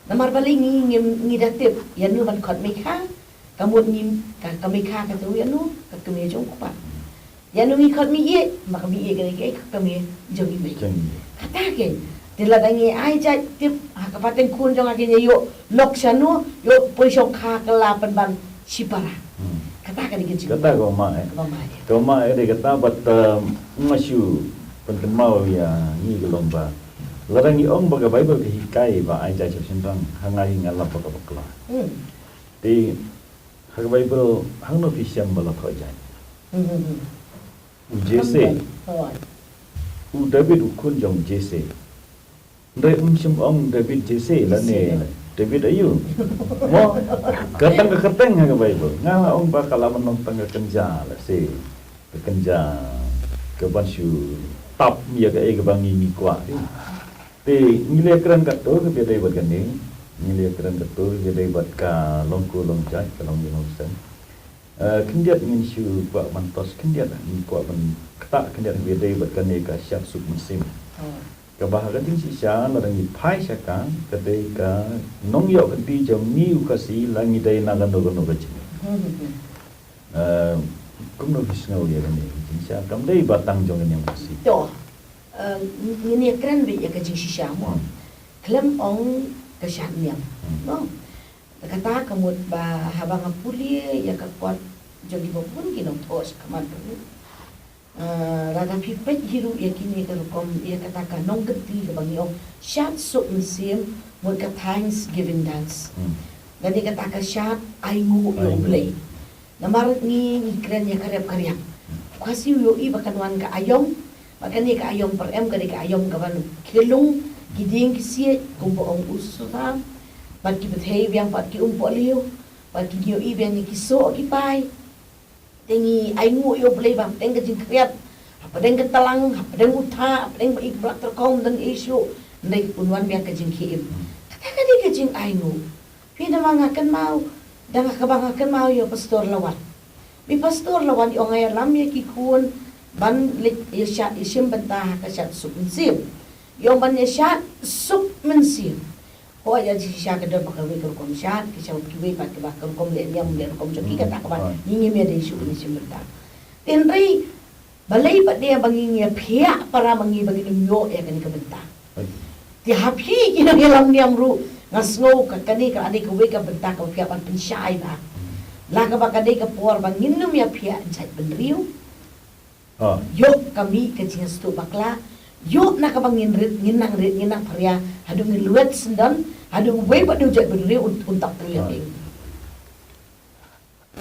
Namar balei ngi, ngi, ngi da tip ïa no ban khot meikha. Ka mut ngi ka, ka meikha ka tyrwa ïa no, ka kmie jong u kpa. Ïa no ngi khot mei ïeit, ma ka mei ïeit ka dei ka kmie jong i mei. Kata keiñ. Te lada ngi ai jait tip ha ka pateng khun jong nga keiñ ïoh lok shano, ïoh poi shong kha kylla pynban shipara. Kata ka dei ka jing. Kata ka ma eh. Ka ma eh. Ka ma eh dei kata bad, um, nga shu pynkynmaw ïa ngi ka long ba lada ngi ong ba ka Baibl ka hikai ba ai jait sha u shynrang, ha nga hi nga lap ba ka bakla. Te ha ka Baibl hangno phi shem ba la thoh jait? U Jesse. U David u khun jong Jesse. Hynrei um shym ong David Jesse lane David aïu. Mo ka tang ka kyrteng ha ka Baibl. Nga la ong ba ka la ban long tang ka kynja lehse. Ka kynja ka ban shu tap ïa kaei kaba ngi ngi kwah. Te ngi la kren katto ka ba ïadei bad kane, ngi la kren katto ka ba ïadei bad ka long ko long jait, ka long ïing long sem. Eh, khyndiat ngin shu kwah ban tos khyndiat, ngin kwah ban ktah khyndiat ka ba ïadei bad kane ka shad suk mynsiem. Kaba ha ka jingshisha lada ngi phai sha ka, ka dei ka nongïoh kynti jong ngi u Khasi la ngi dei na kano kano ka jingim. Hmm, hmm, hmm. Eh, kumno phi sngew ïa kane ka jingshisha, kam dei ba tang jong ka niam Khasi. To, eh, ngi, ngi kren beit ïa ka jingshisha mo. Hmm. Khlem ong ka shad niam. Hmm. Mo. Kata ka mut ba haba nga pule ïa ka kot jong kiba bun ki nongthoh shakhmat ruh. Ah, lada phi peit hi ruh ïa kine ka rukom, ïa kata ka nongkynti kaba ngi ong shad suk mynsiem, mut ka Thanksgiving dance. Hmm. Lane kata ka shad ainguh ïa U Blei. Namar ngi, ngi kren ïa ka rep ka riang. Hmm. U Khasi u ïohi ba kan wan ka aïom, ba kane ka aïom pyrem ka dei ka aïom kaban khlung ki dieng ki siej, kumba ong u Sura, bad ki bthei biang bad ki umpohliew, bad ki ïohi biang ïa ki soh ki pai. Te ngi ainguh ïa U Blei ba hapdeng ka jingkhriat, hapdeng ka tlang, hapdeng u thah, hapdeng ba i ba la tyrkhong dang issue, hynrei un wan biang ka jingkhie im. Kata ka dei ka jingainguh. Phi, namar nga kynmaw, dang kaba nga kynmaw ïa u Pastor Lawan. Ba i Pastor Lawan i ong nga ïalam ïa ki khun ban leit ïa shad, ïa shim bynta ha ka shad suk mynsiem. I ong ban ïa shad suk mynsiem. Hooid, ïa jingshisha ka don ba kawei ka rukom shad, ka shad kiwei pat kaba ka rukom leh niam leh rukom jong ki, kata kaba ngi ngim ïadei shuh, ngi shim bynta. Hynrei balei pat de ba ngi ngi ïa phiah para ma ngi ba ngin ym ïoh ïa kane ka bynta. Te ha phi ki nongïalam niam ruh nga sngew ka kane ka dei kawei ka bynta kaba phiah ban pynshai ba la kaba ka dei ka por ba ngin ym ïa phiah jait bynriew. Ah. Ïoh ka mih ka jingïastuh bakla. Ïoh na kaba ngin rit, ngin nang rit, ngin nang pharia. Haduh ngin luet syndon, haduh uwei pat u jaitbynriew un, un tap tyrliang.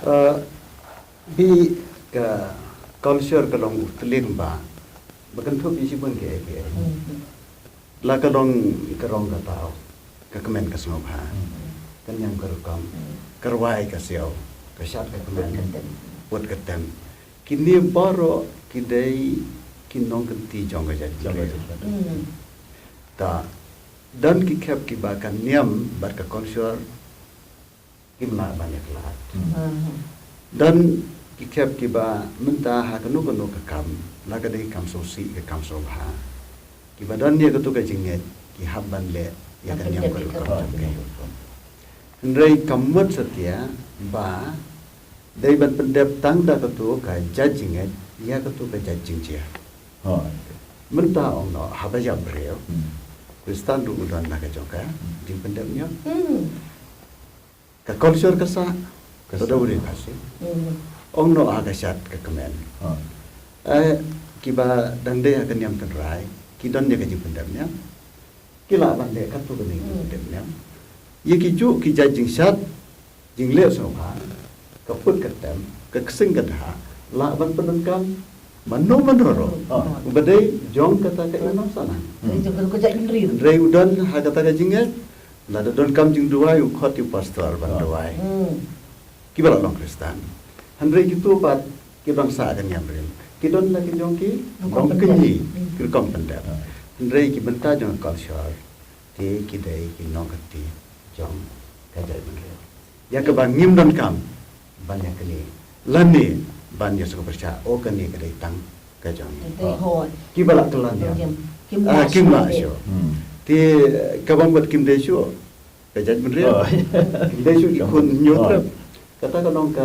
Ah. Bi ka culture ka long u tling ba, ba kynthup ïa shibun kiei kiei. Hmm. La ka long ka rong ka taw, ka kmen ka sngewbha, ka niam ka rukom, ka rwai ka siaw, ka shad ka kmen, put ka tem. Kine baroh ki dei ki nongkynti jong ka jaitbynriew. Hmm. Ta don ki khep kiba ka niam bad ka culture kim lah ban ïakhlad. Hmm. Don ki khep kiba mynta ha kano kano ka kam, la ka dei kam sngewsih ka kam sngewbha, kiba don ïa katu ka jingngeit ki hap ban leh ïa ka niam ka rukom jong ki. Hynrei kam mut satia ba dei ban pyndep tang da katu ka jait jingngeit ïa katu ka jait jingjia. Mynta ong noh haba ïap briew, Khristan ruh u don la ka jong ka jingpyndep niam. Hmm. Ka culture ka sah, ka sah. Ka dei u ri Khasi. Hmm. Ong noh ha ka shad ka kmen. Ha. Eh, kiba dang dei ha ka niam tynrai, ki don ïa ka jingpyndep niam. Ki lah ban leh katto katne ka jingpyndep niam. Ïa ki juh ki jait jingshad, jingleh sngewbha, ka put ka tem, ka ksing ka dha, lah ban pyndonkam mano mano ruh. Ha. Uba dei jong kata ka imlang sahlang. Dei jong kata ka jaitbynriew. Hynrei u don ha kata ka jingngeit, lada donkam jingduwai u khot ïa u pastor ban duwai. Hmm. Kiba la long Khristan. Hynrei kito pat kiba dang sah ka niam rim, ki don la ki jong ki rukom pyndep, ki rukom pyndep. Hynrei ki bynta jong ka culture te ki dei ki nongkynti jong ka jaitbynriew. Ïa kaba ngim donkam ban ïa kane lane ban ïa sngewpyrshah, o kane ka dei tang ka jong ngi. Kiba la kylla niam, kim lah shuh. Te kaba mut kim dei shuh ka jaitbynriew. Oh. Kim dei shuh ki khun hynñiew trep. Kata ka long ka,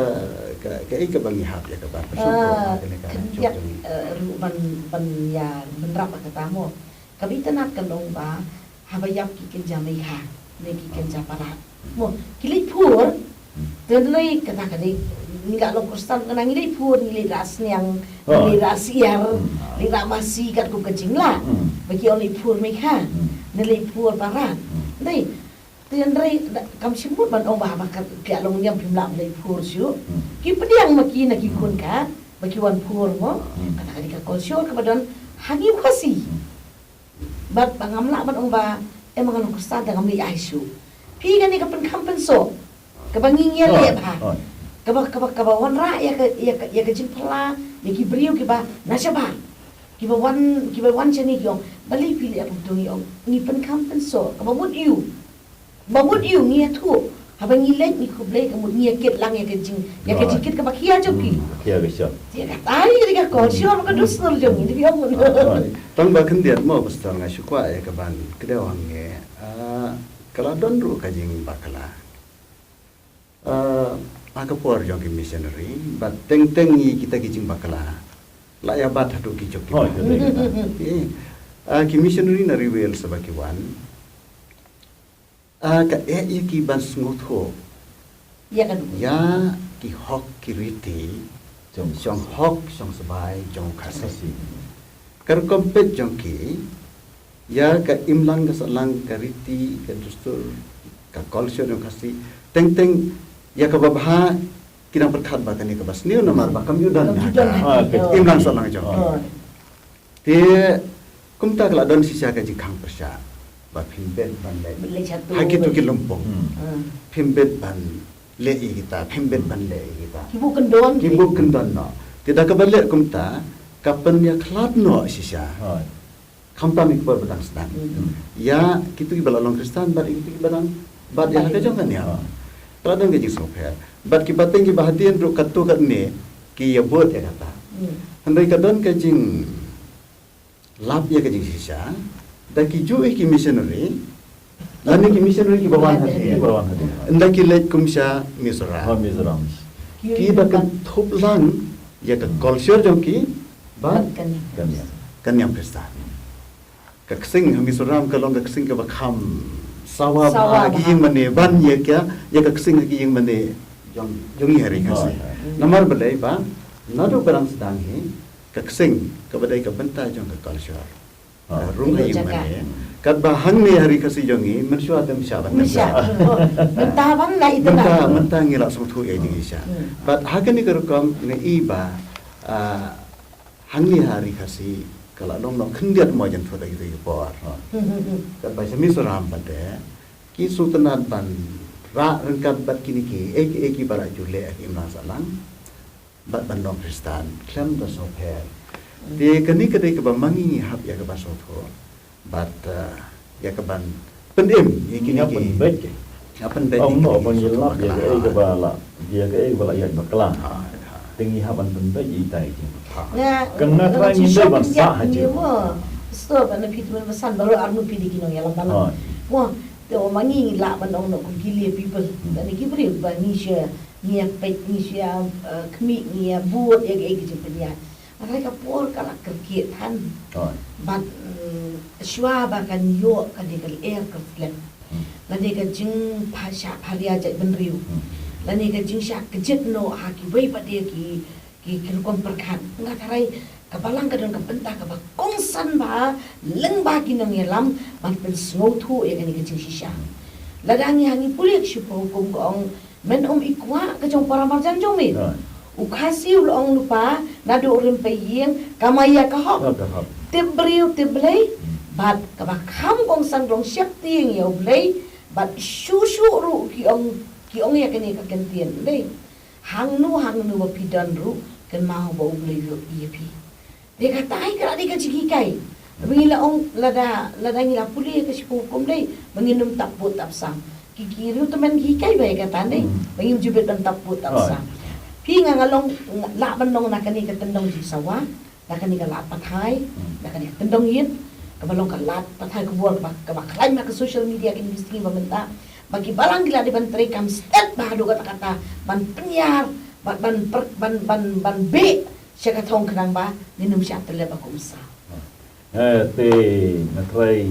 ka, kaei kaba ngi hap ïa kaba pynshong ka kane ka jong ngi. Ruh ban, ban ïa bynrap ïa kata mo. Kaba itynnad ka long ba haba ïap ki kynja meikha ne ki kynja para mo, ki leit phur. Te ngi kata ka dei, ngi la long Khristan, ngi leit phur, ngi leit rah sniang, ngi leit rah syiar, ngi leit rah masi katkum ka jinglah. Ba ki ong leit phur meikha ne leit phur para. Dei. Te hynrei kam shym mut ban ong ba haba ka long niam phim lah ban leit phur shuh. Ki pdiang ma ki na ki khun ka ba ki wan phur mo. Kata ka dei ka culture kaba don ha ngi u Khasi. Bad ba ngam lah ban ong ba, em, nga long Khristan te ngam leit ai shuh. Phi, kane ka pynkham pynsoh kaba ngi ngi ïaleh bha. Kaba, kaba, kaba wanrah ïa ka, ïa ka, ïa ka jingphylla ïa ki briew kiba na shabar, kiba wan, kiba wan shane ki ong, balei phi leh kumto? Ngi ong ngi pynkham pynsoh kaba mut ïa u, ba mut ïa u ngi ïathuh. Haba ngi leit ngi khublei ka mut ngi ïa kit lang ïa ka jing, ïa ka jingkit kaba khia jong phi. Khia ka shop. Ïa ka tai ïa ka culture ka dustur jong ngi, te phi ong. Tang ba khyndiat mo pastor, nga shu kwah ïa ka ban kdew hangne. Ah, ka la don ruh ka jingbakla. Ah, ha ka por jong ki missionary, bad teng teng ngi kita ki jingbakla la ïa bat haduh ki jong ki. Ah, ki missionary na ri Wales haba ki wan. Ah, ka eh ïa ki ban sngewthuh ïa ki hok ki riti jong hok jong sbai jong Khasi. Ka rukom peit jong ki ïa ka imlang ka sahlang, ka riti, ka dustur, ka culture jong Khasi. Teng teng ïa kaba bha ki nang pyrkhat ba kane kaba sniew namar ba kam ju don ha ka imlang sahlang jong ki. Te kumta ka la don shisha ka jingkhang pyrshah ba phim bit ban leh ha kitu ki lympung. Phim bit ban leh ïa kita, phim bit ban leh ïa kita. Ki buh kyndon, ki buh kyndon noh. Te da kaba leh kumta ka pynïakhlad noh shisha. Khamtam ïa ki por ba dang sdang ïa kitu kiba la long Khristan bad ïa kitu kiba dang bat ïa la ka jong ka niam. Ka la don ka jingsngewpher. Bad ki pateng kiba hadien ruh katto katne ki ïa bud ïa kata. Hynrei ka don ka jing lap ïa ka jingshisha da ki ju ïa ki missionary. Lane ki missionary kiba wan hadien, kiba wan hadien, ynda ki leit kum sha Mizoram, Mizoram, ki da kynthup lang ïa ka culture jong ki bad ka niam Khristan. Ka ksing ha Mizoram ka long ka ksing kaba kham sawa bha ha ki ïing mane ban ïa ka, ïa ka ksing ha ki ïing mane jong, jong ngi ha ri Khasi. Namar balei ba naduh ba dang sdang hi ka ksing kaba dei ka bynta jong ka culture. Ka rung ha ïing mane. Katba hangne ha ri Khasi jong ngi mynshuwa te ym shah ban, ym shah. Mynta ban la ita mynta, mynta ngi la sngewthuh ïa jong ngi sha. Bad ha kane ka rukom ngi i ba, ah, hangne ha ri Khasi ka la long long khyndiat mo jan thut ha kito ki por. Katba sha Mizoram pat te ki sngewtynnat ban rah ryngkat bad kine ki ei ki ei kiba la ju leh ha ka imlang sahlang bad ban long Khristan khlem da sngewpher. Te kane ka dei kaba ma ngi ngi hap ïa ka ban sngewthuh bad, eh, ïa ka ban pynim ïa kine ki, ïa pynbeit. Ong noh ba ngi lap ïa kaei kaba la, ïa kaei kaba la ïaid bakla. Te ngi hap ban pynbeit ïa ita ïa ki. Ka nga trai ngi dei ban sah ha jingmut. Stop, ana phi tymmen basan baroh arngut phi dei ki nongïalam balang. Mo, te ma ngi ngi lah ban ong noh kum ki lay people. Lane ki briew ba ngi shu ngi ïa peit, ngi shu ïa, eh, khmih, ngi ïa bud ïa kaei ka jingpynïaid. Hynrei ka por ka la kyrkieh than. Bad, mm, shuwa ba kan ïoh ka dei ka lyer ka slem. Lane ka jingpha-, shah pharia jaitbynriew. Lane ka jingshah kjit noh ha kiwei pat de ki, ki, ki rukom pyrkhat. Nga tharai ka balang ka don ka bynta kaba kongsan bha lyngba ki nongïalam ban pynsngewthuh ïa kane ka jingshisha. Lada ngi ha ngi pule ka shiphew hukum ka ong, men ym i kwah ka jong para marjan jong me. U Khasi u la ong lypa, naduh rympei ïing, kamai ïa ka hok. Tip briew tip Blei, bad kaba kham kongsan long sheptieng ïa U Blei, bad shuh shuh ruh ki ong, ki ong ïa kane ka kyntien, Blei. Hangno hangno ba phi don ruh, kynmaw ba U Blei u ïohi ïa phi. Te katai ka la dei ka jinghikai. Ba ngi la ong lada, lada ngi la pule ka shiphew hukum dei ba ngin ym tap bud tap sam. Ki, ki riewtymmen ki hikai ba ïa kata dei ba ngim ju bit ban tap bud tap sam. Phi, nga nga long, lah ban long na kane ka tyndong jingsawa, na kane ka lad pathai, na kane ka tyndong ïit, kaba long ka lad pathai khubor kaba, kaba khlaiñ na ka social media kine ki sngi ba mynta. Ba ki balang ki la dei ban treikam stet bha haduh katta katta ban pynïar, ban, ban, ban, ban beh sha ka thong khnang ba ngin ym shah tyllep ba kum saw. Eh, te nga trai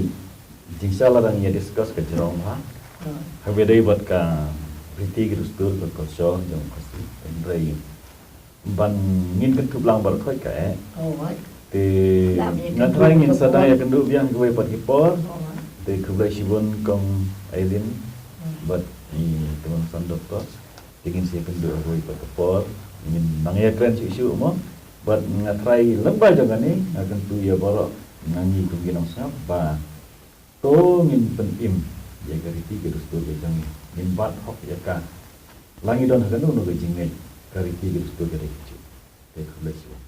jingshah la dang ïa discuss ka jrong ha. Haba dei bad ka riti ka dustur ka culture jong Khasi, hynrei ban ngin kynthup lang baroh khoit ka eh. Te nga trai ngin sa dang ïa kynduh biang kiwei pat ki por. Te khublei shibun Kong Irene bad i Kong San Doktor. Te ngin sa ïa kynduh ha kawei pat ka por, ngin nang ïa kren shuh shuh mo. Bad nga trai lyngba jong kane nga kyntu ïa baroh, nga ngi kum ki nongsngap ba to ngin pynim ïa ka riti ka dustur ka jong ngi, ngin bat hok ïa ka. La ngi don ha kano kano ka jingngeit, ka riti ka dustur ka dei ka jong ngi. Te khublei shibun.